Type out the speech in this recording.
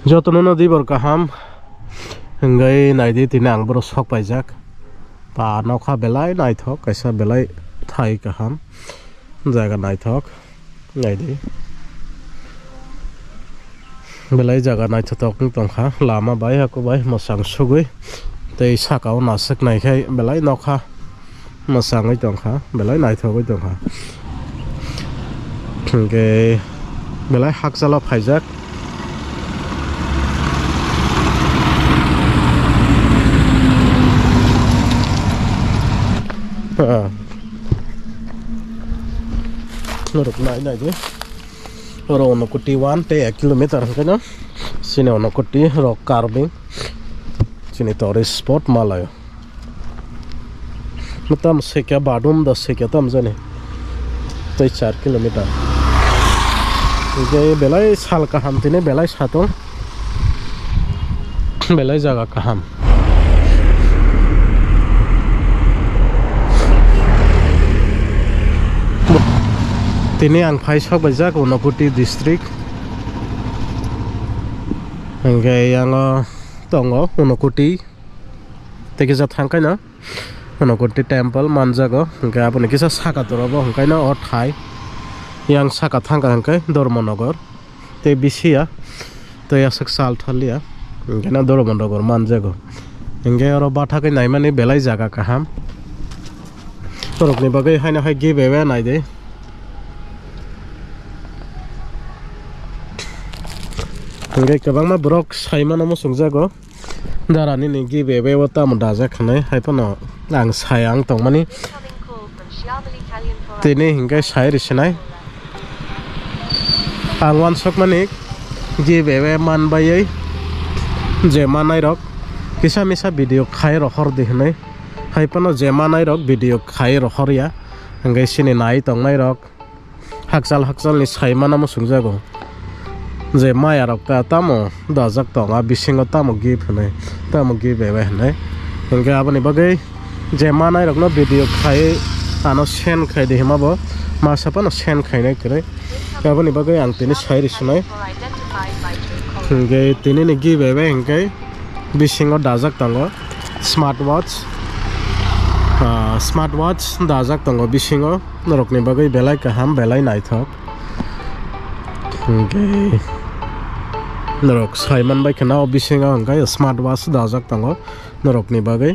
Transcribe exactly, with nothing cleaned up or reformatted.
Jotono no dibor kaham. Hinggai naidi tini ang boro sok paijak. Pa nokha belai naithok, kaisa belai thai kaham. Jaga naithok. Naidi. Belai jaga naithotok wng tongkha. Lama bai haku bai mwsang sugui. Tei saka o naswk naikhai belai nokha. Mwsangwi tongkha, belai naithogwi tongkha. Hwnkhe belai hakchalo phaijak. Ah. Norok nai nai di. Oro Unakoti one tei ek kilometer hwnkhe no. Sini Unakoti rok carving. Chini tourist spot malayo. Tam sekya badum da sekya tam jani. Tei char kilometer. Hingke belai sal kaham tini belai satung. Belai jaga kaham. Tini ang phai sok bai jak Unakoti district. Hingke yango tongo Unakoti. Tei kisa thangkhe no Unakoti temple manjago, hwnkhe aboni kisa saka torobo hwnkhe no o thai yang saka thangkha hwnkhe Dharmanagar tei bisiya tei aswk sal tharliya hwnkhe no Dharmanagar manjago. Hwnkhe oro bathakhe naimani belai jaga kaham, borokni bagwi haino hai giveaway naidi. Hwnkhe kwbangma borok saimano muchungjago. Dara nini giveaway o tamo dajak hinwi hai phano ang sai ang tongmani. Tini hinkhe sai risinai. Ang uansukmani giveaway manbaiwi je manairok kisa misa video khai rohor di hinwi. Hai phano je manairok video khai rohor ya. Hinkhe sini nai tongnairok. Hakchal hakchalni saimano muchungjago. Je maya rok ta tamo dajak tongo, a bisingo tamo gift hinwi, tamo giveaway hinwi. Hinkhe aboni bagwi je manairokno video khai ano send khai di hima bo masa phano send khainai kwrwi. Aboni bagwi ang tini sai risinai. Hinkhe tini ni giveaway hinkhe bisingo dajak tongo smart watch. Ah, smart watch dajak tongo bisingo. Norokni bagwi belai kaham, belai naithok. Hinkhe norok sai manbai kheno, o bisingo hinkhe smart watch dajak tongo norokni bagwi.